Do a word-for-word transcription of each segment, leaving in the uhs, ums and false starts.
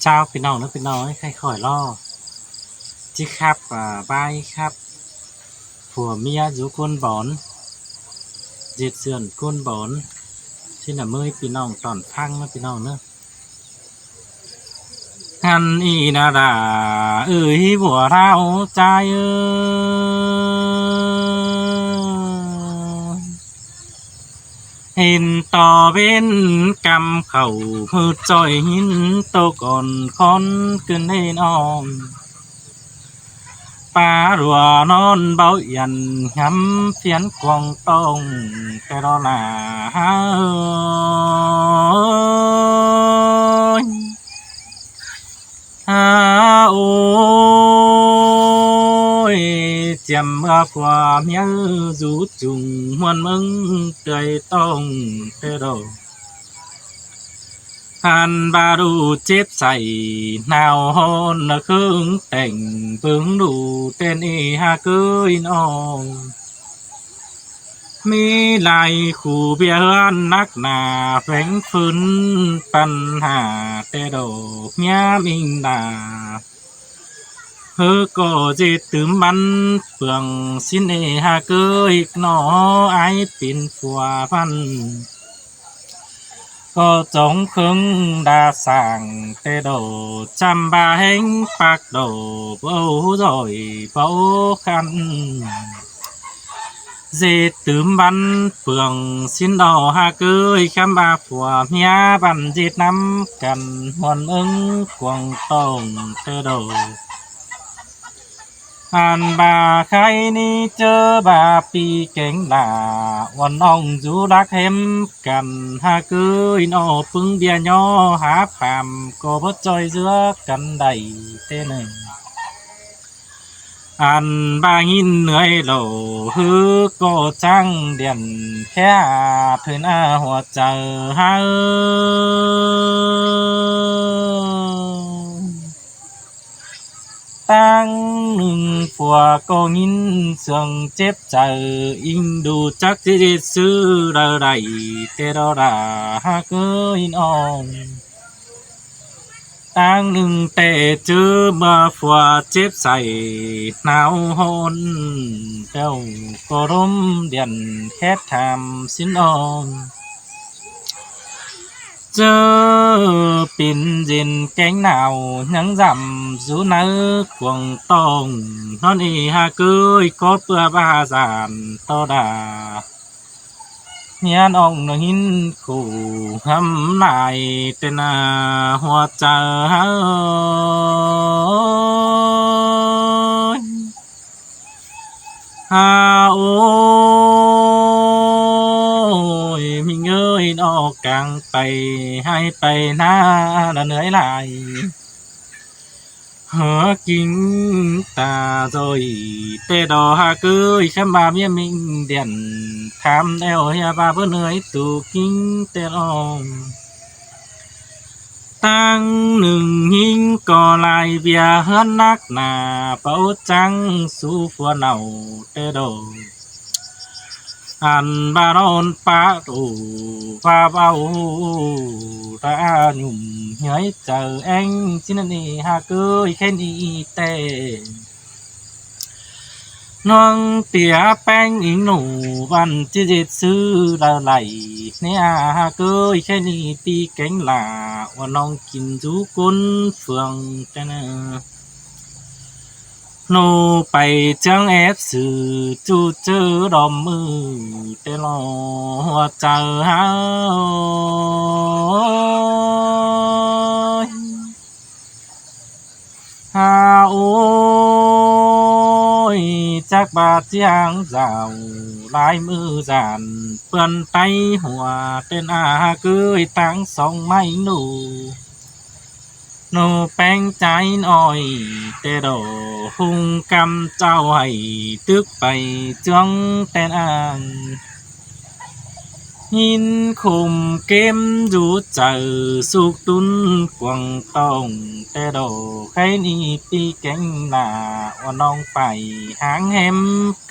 เล่าพี่น้องนะพี่น้อง ให้ค่อยๆ เล่า ที่ครับ อ่า บายครับ ผัวเมียอยู่คนบอน เจ็ดเดือนคนบอน ที่น่ะเมื่อยพี่น้องตอนฟังนะพี่น้องเนอะ หันอีนาดา เอ้ย บัวเท้าใจเอ้ย เห็นต่อเว้นกำเขา มือจ่อยหินโตก่อนคอนขึ้นเล่นอ่อน ปลาหลัวนอนเบาเอียน หำเฟียนกวางต้อง แต่รอหนาเอ้ย ฮาโอ้ย เจียมเมื่อผัวเมียอยู่จุง มวนเมืองเตยต้อง แต่ดอก หันบาดูเจ็บใส่ หนาวฮ้อนนะเครื่องแต่ง เบิ่งดูเต้นเอฮาเกยนอง มีหลายคู่เบียร์เฮือนนักหนา แฝงฝืนปัญหา แต่ดอกเมียมิงดา เฮอก็เจตื่มบันเปลือง สินเอฮาเกยนอ ไอปินผัวพัน ก็จงเคิงดาสั่ง แต่ดอกจำบาแหงปากดอก เบาจ่อยเบาคัน เจตื่มบันเปลือง สินดอกฮาเกย คำบาผัวเมียบันเจ็ดน้ำกัน มวนเอิงกวางต้อง แต่ดอก อันบาใครนี้เจอบาปีแกงหล่า วันน้องอยู่รักแหมกัน หากเกยนอปึงเบียร์ย่อ หาผามก็บ่จ่อยเจือกันได้เต้หนึ่ง อันบาหินเหนื่อยโหล ฮือก็จ้างเดียน แค่อาเถินอาหัวใจหา ตั้งหนึ่งผัวก็ยินเสื่องเจ็บใจ อิงดูจักสิซื้อใดๆ แต่ดอดาหากเอ้ยน้อง ตั้งหนึ่งแต่เจอมาผัวเจ็บใส่หนาวฮ้อน เจ้าก็ร่มเดียนแค่ถามสินออง เจอปิ่นเย็นแกงหนาวยังจำอยู่ในกวางต้อง นอนเอหาเกยก็เปื่อบาสานต่อดา เฮียน้องนหินคู่หำลายแต่หน้าหัวใจเฮา ฮาโอ้ย มิงเอ้ยนอกกลางไป ให้ไปหน้าละเหนื่อยหลาย หัวกิ่งตาจอย แต่ดอหาเกยคำบาเมียมิงเดียน ถามแล้วเฮียบาเพื่อเหนื่อยตูกิ่งแต่ดอง ตั้งหนึ่งหิ้งก็ลายเบียร์เฮือนนักหนา เป่าจังสู่ผัวเน่าแต่ดอก อันบาดอนปาตูปาเบาตาหนุ่มเหยใจแองสินันนี่หาเกยแค่นี้แต่ น้องเตียแป้งอิงหนูวันที่เจ็ดซื้อละไหล เนี่ยหาเกยแค่นี้ปีแกงหล่า ว่าน้องกินจูก้นเฟืองแต่เนอ หนูไปเจิงแอบสื่อจูเจอดอมมือ แต่รอหัวใจเฮา ฮาโอ้ย จักบาดเจียงเจ้า ลายมือจานเปื้อนไตหัว เต้นอาเกยตังสองไม้หนู หนูแป้งใจน้อย แต่ดอกหุงกำเจ้าให้ตึกไปจวงแต่นอ่าง หินขุมเกมอยู่ใจสุกตุนกวางต้อง แต่ดอกใครนี่ปีแกงหน้า ว่าน้องไปหางแหม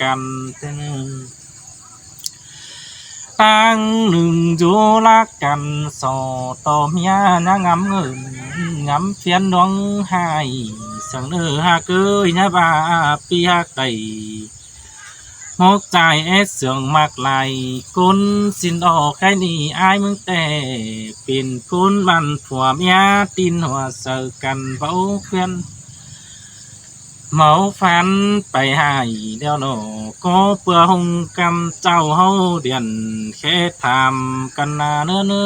กันเถอะ ꞌTáng ꞌnưng dú lác căn so ꞌtọ ꞌmía ꞌnhá ngắm ngớn, ngắm phiến ꞌluống ꞌhại, săng ꞌnớ ꞌhặc ới ꞌnhá ꞌva ꞌpi ꞌhặc đảy. Mốc ꞌchái é sương ꞌmặc lai, ꞌcốn ꞌsịn ꞌlọ khék ꞌnị ải ꞌmướng ꞌtẹ, pên ꞌcốn ꞌvắn phua ꞌmía tin hua saư căn báu khuyến. Máu phán pay ꞌhại ꞌlẹo ꞌnọ, ꞌcọ ꞌpưa ꞌhung ꞌcắm ꞌchạu ꞌháu điện khé tham căn ꞌna ꞌnớ ꞌnớ.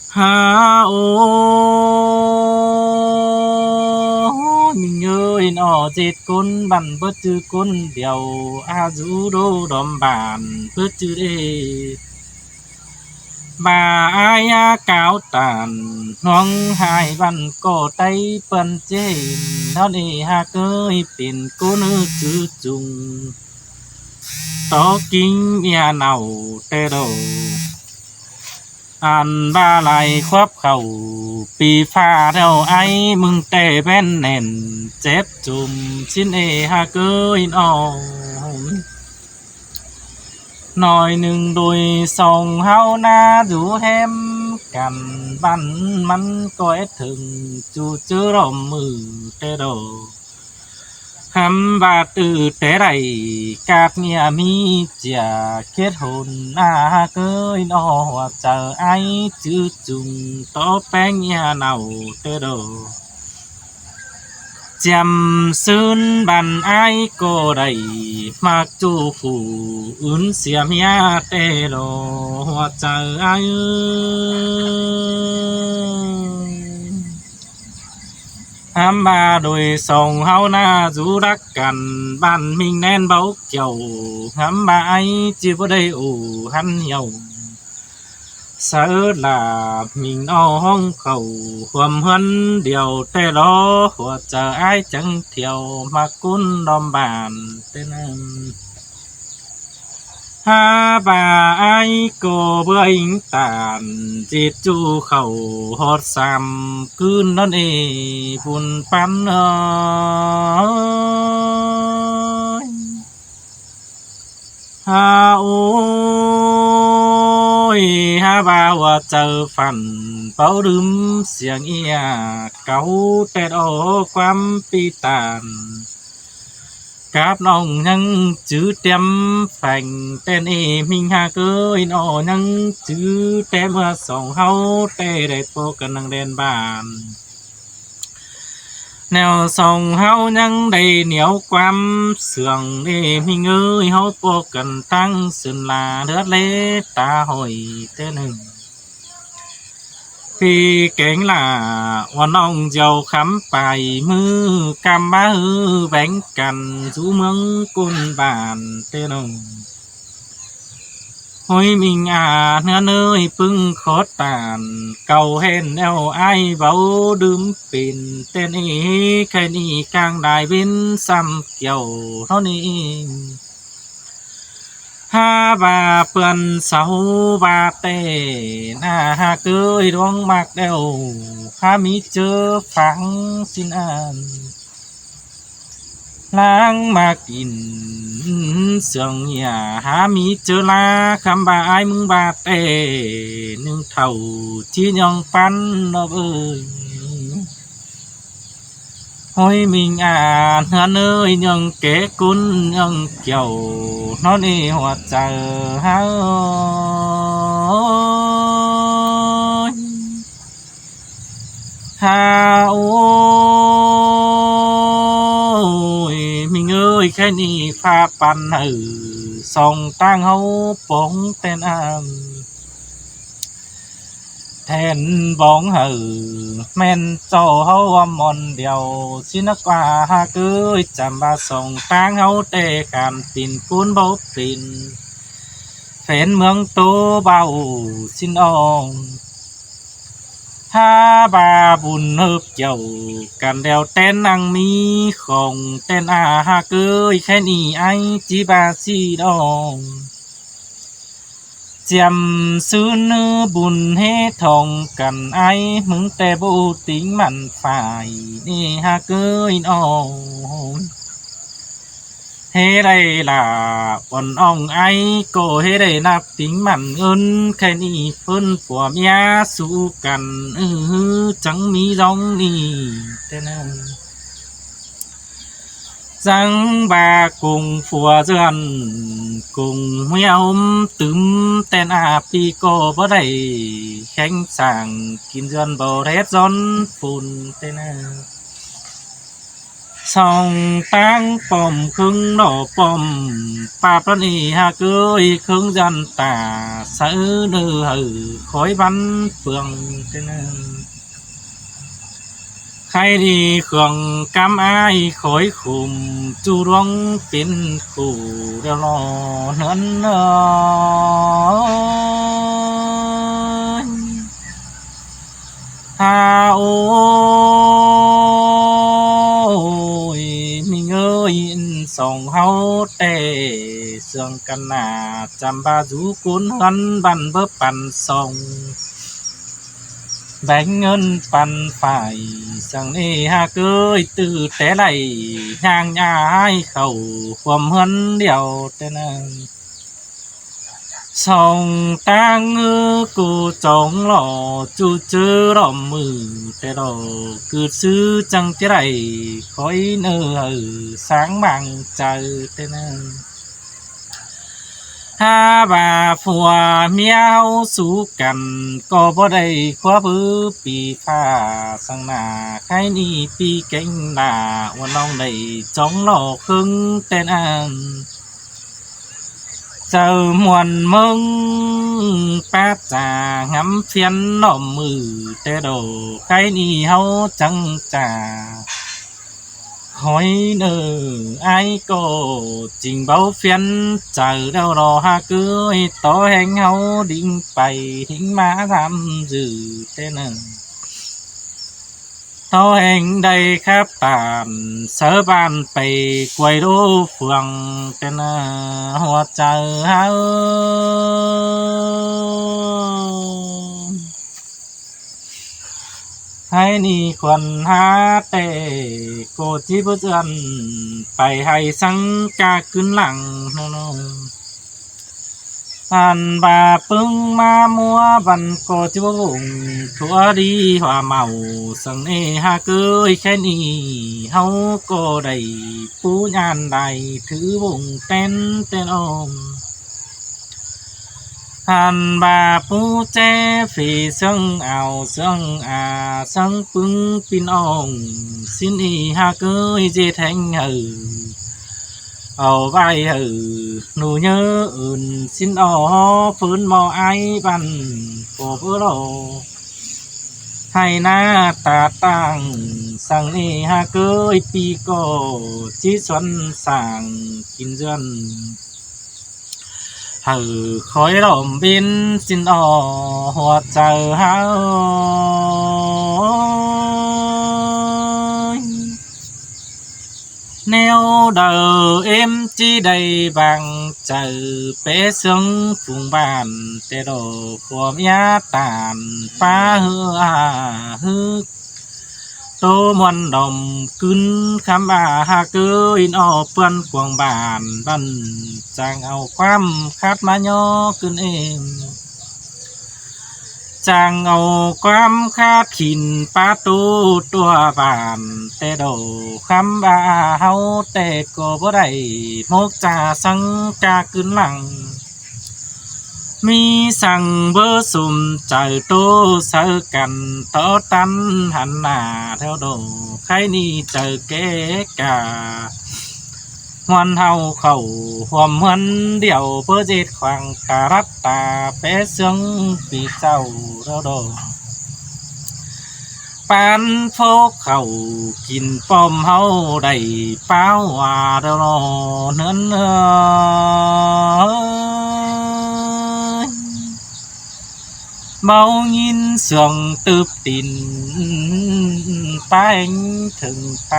Ha ôi, ꞌmính ơi, ꞌnọ ꞌdệt ꞌcốn băn bớt ꞌchư ꞌcốn điêu, a dú đô đom bản bớt ꞌchư đê. Ba ai á cáo tản, ꞌhuống ꞌhại băn ꞌcọ ꞌtáy ꞌpơn ꞌchên, ꞌnón ê ꞌhặc ới pên ꞌcốn ꞌnớ chứ chung. Tó kính ꞌmía nảu ꞌtẹ đổ. Ăn ba lai khuốp khảu, ꞌpi pha theo ai ꞌmướng ꞌtẹ bén nẻn, chếp chùm ꞌsịn ê ꞌhặc ới ꞌnọ. Nói ꞌnưng đôi song ꞌháu ꞌná dú hém căn, băn ꞌmắn ꞌcọ é thửng ꞌchu ꞌchớ ꞌlóm ꞌmự ꞌtẹ đổ. Hăm ꞌva ꞌtứ ꞌtẹ đảy, cát ꞌmía ꞌmí chia khết hôn, a ꞌhặc ới ꞌnọ hua chaư ai chứ chung tó péng ꞌmía nảu ꞌtẹ đổ. Chiêm ꞌsướng băn ai ꞌcọ đảy, ꞌmặc ꞌchu phủ ứn sia ꞌmía ꞌtẹ ꞌlọ hua chaư ai ới. Hăm ꞌva đôi song ꞌháu ꞌná dú lác căn, băn ꞌmính ꞌnén báu kiẻo, hăm ꞌva ai ꞌchí báu đảy ổ hăn hiẻo. Saư lả ꞌmính ꞌnọ ꞌhóng khảu, huôm ꞌhướn điêu ꞌtẹ ꞌlọ, hua chaư ai chắng thiêu, ꞌmặc ꞌcốn đom bản ꞌtẹ ꞌnặn. Ha ꞌva ai ꞌcọ bươn tản, ꞌdệt ꞌchu khảu ꞌhọt sam ꞌcứn ꞌnón ê bun păn ới. Ha ôi, ha ꞌva hua chaư phăn, báu đưm siêng ꞌnhá cáu ꞌtẹ ꞌlọ ꞌquám ꞌpi tản. Cắp ꞌnọng ꞌnhắng chứ tiêm pheng ꞌtẹn ê ꞌmính ꞌhặc ới ꞌnọ ꞌnhắng chứ ꞌtẹ ꞌmưa song ꞌháu ꞌtẹ đảy ꞌpo căn nẳng đen bản. Nẻo song ꞌháu ꞌnhắng đảy nẻo ꞌquám sương ê ꞌmính ơi, ꞌháu ꞌpo căn ꞌtáng sưn la đớt lế ta hỏi ꞌtẹ ꞌnưng. ꞌPi kéng lả ua ꞌnọng diêu khắm pay ꞌmự căm bá hư béng căn dú ꞌmướng ꞌcốn bản ꞌtẹ ꞌnọng. Hôi ꞌmính a, ꞌnớ ꞌnới ꞌpứng khót tản, cáu hên eo ai báu đưm pên, ꞌtẹn ê khay ꞌnị cang đai bến sam kiẻo ꞌnón ê. Ha ꞌva ꞌpươn sau ꞌva ꞌtẹ, ꞌna ꞌhặc ới ꞌluống ꞌmặc đeo, ha ꞌmí ꞌchớ phắng ꞌsịn ăn. Láng ꞌmặc in sương ꞌnhá, ha ꞌmí ꞌchớ lá khắm ꞌva ai ꞌmướng ꞌva ꞌtẹ, ꞌnưng thảu ꞌchí ꞌnhọng păn ꞌnọ ới. Hôi ꞌmính a, ꞌnớ ꞌnới ꞌnhọng kẻ ꞌcốn ꞌnhọng kiẻo, ꞌnón ê hua chaư ha ơi. Ha ôi, ꞌmính ơi, khay ꞌnị pha păn hảư, song ꞌtáng ꞌháu póng ꞌtẹn ăn. Then bóng hảư, ꞌmen ꞌchọ ꞌháu ꞌmón điêu, ꞌsịn ꞌnớ ꞌquá ꞌhặc ới, chăm ꞌva song ꞌtáng ꞌháu ꞌtẹ khăn pên ꞌcốn báu pên. Phén ꞌmướng ꞌtố báu ꞌsịn ong. Ha ꞌva bun ꞌhợp kiẻo căn đeo ꞌtén ꞌnăng ꞌmí khong ꞌtẹn a ꞌhặc ới, khay ꞌnị ai ꞌchí ꞌva ꞌsịn ong. Chiêm ꞌsướng ꞌnớ bun ꞌhế thong căn ai, ꞌmướng ꞌtẹ báu ꞌtếng mẳn phải ꞌnị ꞌhặc ới ꞌnọ. ꞌHế đảy lả uôn ong ải ꞌcọ ꞌhế đảy ꞌnặp tính mẳn ứn, khay ꞌnị ꞌphớn phua ꞌmía sú căn, ư, chắng ꞌmí ꞌdóng ꞌnị ꞌtẹ ꞌnớ. Dáng ꞌva cuông phua ꞌdọn, cuông ꞌmía ꞌhôm tứm ꞌtẹn ꞌa ꞌpi ꞌcọ báu đảy khéng sảng, kin ꞌdọn báu ꞌdệt ꞌdọn phôn ꞌtẹ ꞌnớ. Song ꞌtáng pom ꞌkhớng ꞌnọ pom, ꞌpặp ꞌnị ꞌhặc ới ꞌkhớng ꞌdọn ta, sáư ꞌnớ hảư khói bắn phượng ꞌtẹ ꞌnớ. Khay đi khương cắm ải khói khùm, ꞌchu ꞌluống pên khổ đeo lo ꞌnớn ơi. Ha ôi, ꞌmí ơi, song ꞌháu ꞌtẹ sương căn nả, chăm ꞌva dú cốn ꞌhướn băn báu păn song, béng ꞌngớn păn phải, săng ꞌnị ꞌhặc ới ꞌtứ té đảy ꞌnhang ꞌnhá ải khảu khuôm ꞌhướn điêu ꞌtẹ ꞌnớ. Song ꞌtáng ư cô chóng lo ꞌchu ꞌchớ ꞌlóm ꞌmự ꞌtẹ ꞌló, cứ ꞌsứ chắng ꞌchí đảy khói ꞌnớ hảư sáng mang chaư ꞌtẹ ꞌnớ. Ha ꞌva phua ꞌmía ꞌháu sú căn, ꞌcọ báu đảy khóa bứ pi pha, săng nả khay ꞌnị ꞌpi kéng lả uôn ong đảy chóng lo ꞌkhớng ꞌtẹ ꞌnớ. Chaư ꞌmuôn ꞌmớng pá cha ngắm phiến ꞌlóm ꞌmự ꞌtẹ ꞌló, khay ꞌnị ꞌháu chắng cha khói ꞌnớ ải ꞌcọ, ching báu phiến chaư đeo lo ꞌhặc ới, tó ꞌhéng ꞌháu đing pay đing ꞌmá dăm dư ꞌtẹ ꞌnớ. Tó ꞌhéng đảy khắp bản, sáư bản pay quay đô phường ꞌtẹ ꞌnớ, hua chaư ꞌháu. Hảư ꞌnị khuôn ha ꞌtẹ ꞌcọ ꞌchí báu ꞌdọn pay, hảư săng cá cứn lăng ꞌnớ. Ăn ꞌva ꞌpứng ꞌmá ꞌmúa băn ꞌcọ ꞌchí báu vung, thua đi hua mau săng ꞌnị ꞌhặc ới, khay ꞌnị ꞌháu ꞌcọ đảy pú nhăn đảy thứ vung ꞌtén ꞌtén ôm. Ăn ꞌva pú ché phi sương ao sương a sương ꞌpứng pin ong, ꞌsịn ꞌnị ꞌhặc ới ꞌdệt ꞌhéng hảư au ꞌvạy hảư ꞌnụ ꞌnhớ ưn, ꞌsịn au ꞌhó phớn ꞌmo ải băn ꞌcọ báu lo. Hảư ꞌná ta ꞌtáng săng ꞌnị ꞌhặc ới, ꞌpi ꞌcọ ꞌchí suôn sảng kin ꞌdọn hảư khói ꞌlóm bến, ꞌsịn au hua chaư ꞌháu. ꞌNéo đaư ꞌếm ꞌchí đảy bang chaư, pé sương phung bản ꞌtẹ ꞌló, khua ꞌmía tản pá ꞌhứ a ꞌhứ tô ꞌmuôn đom cứn khắm a ꞌhặc ới, ꞌnị au ꞌpươn cuông bản băn, chang au ꞌquám khát ꞌmá ꞌnhó cứn êm. Chang au ꞌquám khát khỉn pá tô tua bản ꞌtẹ ꞌló, khắm a ꞌháu ꞌtẹ ꞌcọ báu đảy mốc cha săng cá cứn lăng. ꞌMí săng báu sôm chaư tô sáư căn, tó ꞌtăn hăn nả ꞌtẹ ꞌló, khay ꞌnị chaư ké ca ꞌmuôn ꞌháu khảu khuôm ꞌhướn điêu, báu ꞌdệt khoang ta lắp ta pé sương ꞌpi ꞌchạu ꞌtẹ ꞌló. Pán phốc khảu kin pom ꞌháu đảy páo a ꞌtẹ ꞌló ꞌnớn ơi. Báu ꞌnghín sương tứp tin pá ꞌhéng thửng pá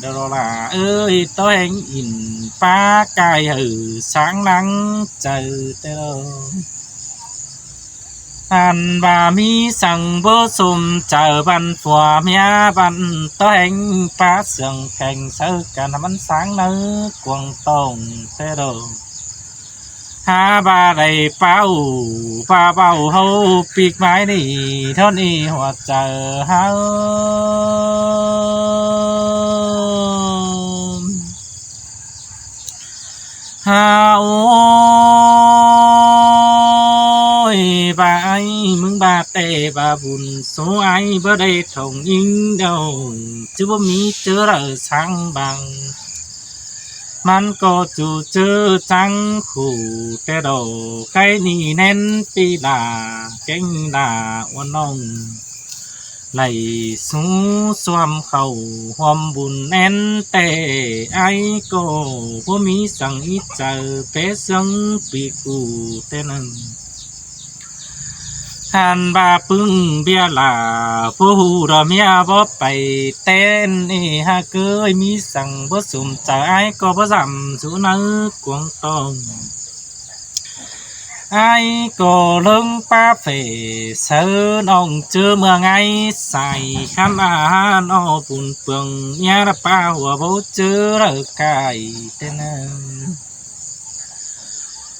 ꞌtẹ ꞌló, lả ới tó ꞌhéng ỉn pá cai hảư sáng nắng chaư ꞌtẹ ꞌló. Ăn ꞌva ꞌmí săng báu sôm chaư băn phua ꞌmía băn ꞌtó ꞌhéng pá sương kheng sáư căn ꞌmắn sáng ꞌnớ cuông tông ꞌtẹ đô. Hák ꞌva đảy páo, ꞌva báu ꞌháu pík mai đi, ꞌthón ꞌnị hua chaư ꞌháu. Hák ôi, ꞌva ải ꞌmứng ꞌva ꞌtẹ ꞌva bun số ải báu đảy thông inh đâu, ꞌchư báu ꞌmí ꞌchớ đaư sáng bang. ꞌMắn ꞌcọ ꞌchu ꞌchớ chắng khủ ꞌtẹ đô, khay ꞌnị ꞌnén pi đa, kéng đa ua ꞌnọng. Đảy sú ꞌsuôm khảu ꞌhuôm bun ꞌnén ꞌtẹ, ải ꞌcọ báu ꞌmí săng í chaư pé sương pi cu ꞌtẹ ꞌnặn. Ăn ꞌva ꞌpứng ꞌviạk lả báu ꞌhụ đa ꞌmía báu pay ꞌtến ê, hák ꞌcới ꞌmí săng báu sôm chaư ải ꞌcọ báu dăm sú ꞌnớ cuông tông. Ải ꞌcọ ꞌlớng pá phê sáư ꞌnọng ꞌchớ ꞌmưa ải sai khắm a hán o bun pương ꞌmía đa pá hua báu ꞌchớ đaư cai ꞌtẹ ꞌnặn.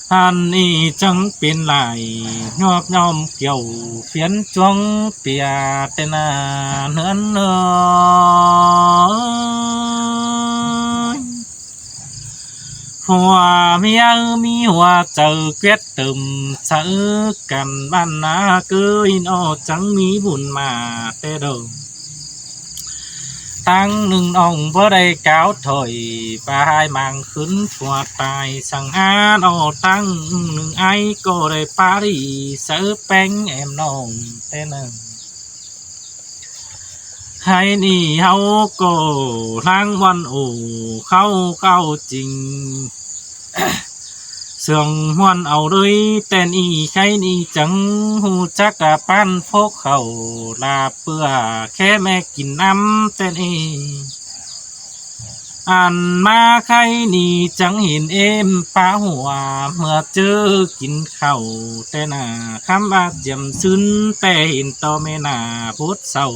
Ăn ꞌnị chắng pên lai ꞌnhọp ꞌnhọm kiẻo phiến chuông pia ꞌtẹ ꞌnặn ꞌnớ ơi. Phua ꞌmía ꞌmí hua chaư quiết tơm sáư căn băn ꞌnớ ꞌcới ꞌnọ chắng ꞌmí bun ꞌmá ꞌtẹ đô. Táng ꞌnưng ꞌnọng báu đảy cáo thôi, ꞌva ải ꞌmáng khửn phua tai săng a ꞌnọ táng ꞌnưng ải ꞌcọ đảy pá đi sáư péng êm ꞌnọng ꞌtẹ ꞌnặn. Hái ꞌnị ꞌháu ꞌcọ ꞌláng ꞌmuôn ổ khảu khảu chính. Sương ꞌmuôn au đới ꞌtẹn ꞌnị khay ꞌnị chắng ꞌhụ chắc a ꞌpán phốc khảu lả ꞌpưa khe ꞌme kin ꞌnắm ꞌtẹn ꞌnị. Ăn ꞌmá khay ꞌnị chắng hên êm pá hua ꞌmưa ꞌchớ kin khảu ꞌtẹ ꞌnặn khắm a chiêm sứn ꞌtẹ hên ꞌto ꞌme nả bốt sau.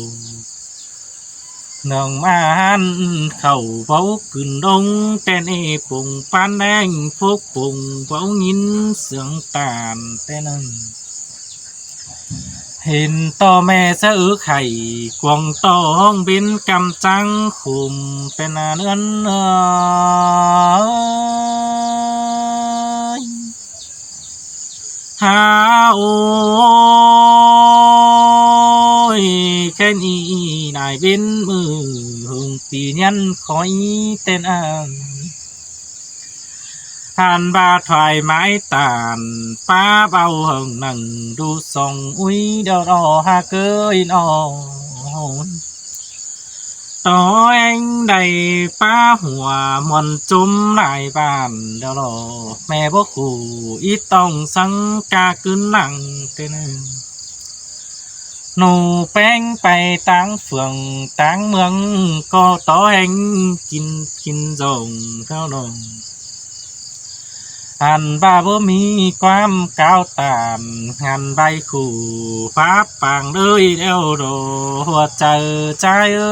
ꞌNọng ꞌmá hăn khảu báu cựn đông ꞌtẹn ê pông pán ꞌneng phốc pông báu ꞌnghín sương ꞌtan ꞌtẹ ꞌnặn. Hên ꞌto ꞌme sáư ứk hảy cuông ꞌto ꞌhóng bến căm chắng khùm ꞌtẹ ꞌnặn ưn ơi. Hák ôi, khen ꞌnị nải bến ꞌmự hưng pi nhắn khói ꞌtẹn ăn. Hăn ꞌva thoải mái ꞌtan pá báu hưng nẳng đu song ui đeo đo hák ơi ꞌnọ. ꞌTo ꞌhéng đảy pá hua ꞌmuôn chốm lai bản đeo đo. ꞌMẹ báu khủ ít tông săng ca cứn lăng ꞌtẹ ꞌnặn. ꞌNụ péng pay táng phường táng ꞌmướng ꞌcọ ꞌto ꞌhéng kin kin dông theo đông. Ăn ꞌva báu ꞌmí ꞌquám cáo ꞌtan, ăn ꞌvạy khủ pháp pang đới đeo đo hua chaư ꞌchái ơi.